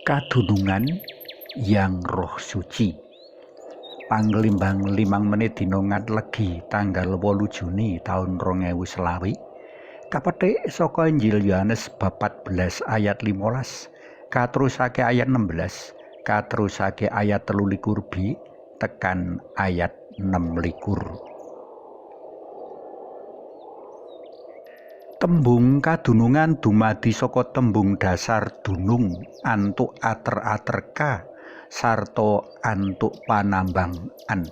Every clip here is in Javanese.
Kadunungan Yang Roh Suci. Panglimbang 5 menit dina Ngadlegi tanggal 8 Juni taun 2020. Kapethik saka Injil Yohanes bab 14 ayat 15, katerusake ayat 16, katerusake ayat 23 b tekan ayat 26. Tembung kadunungan dumadi saka tembung dasar dunung antuk ater-ater ka sarta antuk panambang an.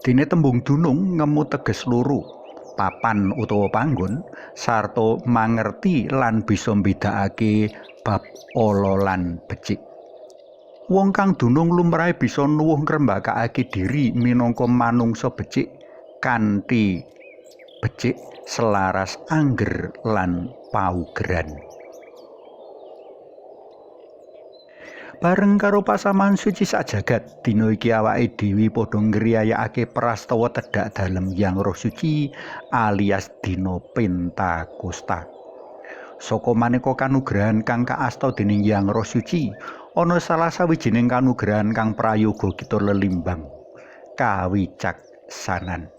Dene tembung dunung ngemu teges loro, papan utawa panggon, sarta mangerti lan bisa mbedakake bab ala lan becik. Wong kang dunung lumrahe bisa nuwuh ngrembakakake diri minangka manungsa becik kanthi becik selaras angger lan paugeran. Bareng karo pasaman suci sak jagat, dina iki awake dhewe padha ngriyayakake prastawa tedhak dalem Yang Roh Suci alias Dina Pentakosta. Saka maneka kanugrahan kang kaasta dening Yang Roh Suci, ana salah sawijining kanugrahan kang prayoga kita lelimbang, kawicaksanan.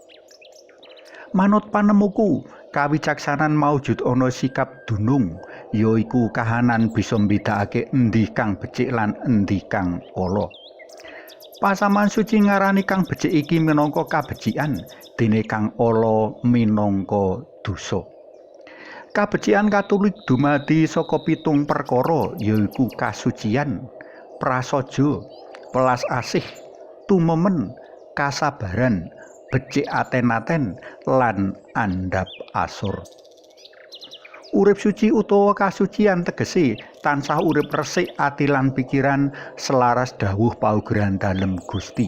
Manut panemuku, kawicaksanan maujud ana sikap dunung, yaiku kahanan bisa mbedakake endi kang becik lan endi kang ala. Pasaman suci ngarani kang becik iki minangka kabecikan, dene kang ala minangka dosa. Kabecikan Katolik dumadi saka 7 perkara, yaiku kasucian, prasaja, welas asih, tumemen, kasabaran, becik aten-aten lan andhap asor. Urip suci utawa kasucian tegese tansah urip resik ati lan pikiran selaras dawuh paugeran dalem Gusti.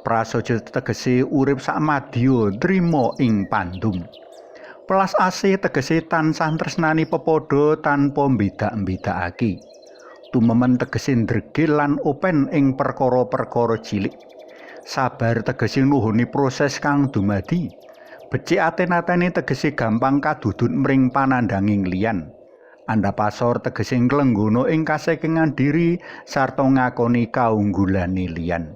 Prasaja tegese urip samadya trima ing pandum. Welas asih tegese tansah tresnani pepadha tanpa mbedak-mbedakake. Tumemen tegese ndregil lan open ing perkara-perkara cilik. Sabar tegese nuhuni proses kang dumadi. Becik aten-atene tegese gampang kadudut mring panandhanging liyan. Andhap asor tegese nglenggono ing kasekengan diri sarta ngakoni kaunggulane liyan.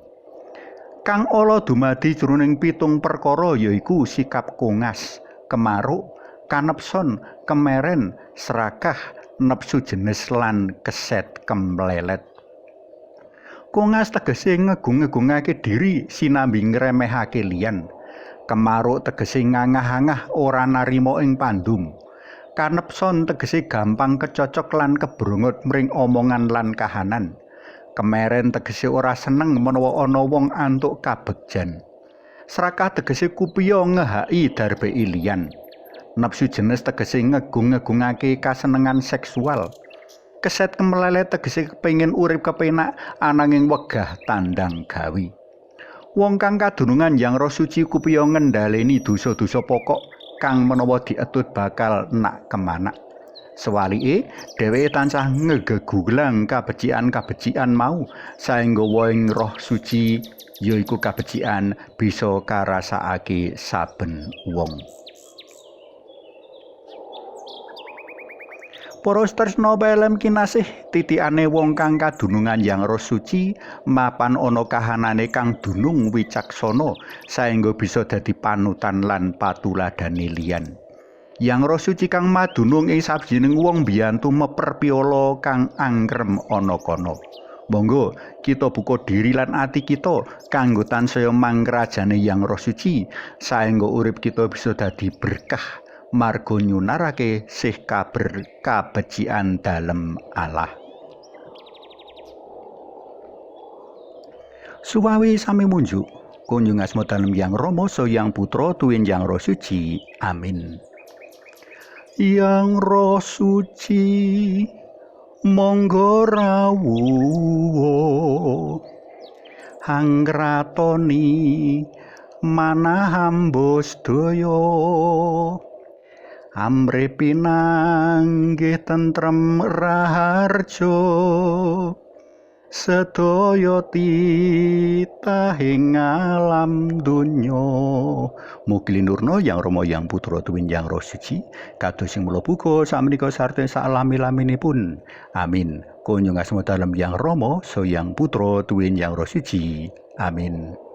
Kang ala dumadi jroning 7 perkara yaiku sikap kongas, kemaruk, kanepson, kemeren, serakah, nepsu jenes lan keset kemlelet. Kongas tegese ngegung-ngegungake diri sinambi ngremehake liyan. Kemaruk tegese ngangah-angah ora narima ing pandum. Kanepson tegese gampang kecocok lan kebrongot mring omongan lan kahanan. Kemeren tegese ora seneng menawa ana wong antuk kabegjan. Serakah tegese kupiya ngehaki darbe liyan. Nepsu jenes tegese ngegung-ngegungake kasenengan seksual. Keset kemlelet tegese kepengin urip kepenak ananging wegah tandang gawe. Wong kang kadunungan Yang Roh Suci kupiya ngendhaleni dosa-dosa pokok kang menawa dietut bakal nak kemanak. Sewalike, dheweke tansah ngegegulang kabecikan-kabecikan mau saengga wohing Roh Suci yaiku kabecikan bisa karasakake saben wong. Para tresna pelem kinasih, titikane wong kang kadunungan Yang Roh Suci mapan ana kahanane kang dunung wicaksana saengga bisa dadi panutan lan patuladane liyan. Yang Roh Suci kang madunung ing sawijining wong mbiyantu meper piala kang angkrem ana kono. Monggo kita buka diri lan ati kita kanggo tansaya mangrajane Yang Roh Suci saengga urip kita bisa dadi berkah marga nyunarake sih kabecikan dalem Allah. Suwawi sami munjuk, kunjung asma dalem Yang Rama saha Yang Putra tuwin Yang Roh Suci. Amin. Yang Roh Suci monggo rawuh hangratoni manah hamba sedaya. Amrih pinanggih tentrem raharja sedaya titahing alam donya. Mugi linurna Yang Rama Yang Putra tuwin Yang Roh Suci kados sing mula buka sakmenika sarta saklami-laminipun. Amin. Kunjung asma dalem Yang Rama, Sang Hyang Putra, tuwin Yang Roh Suci. Amin.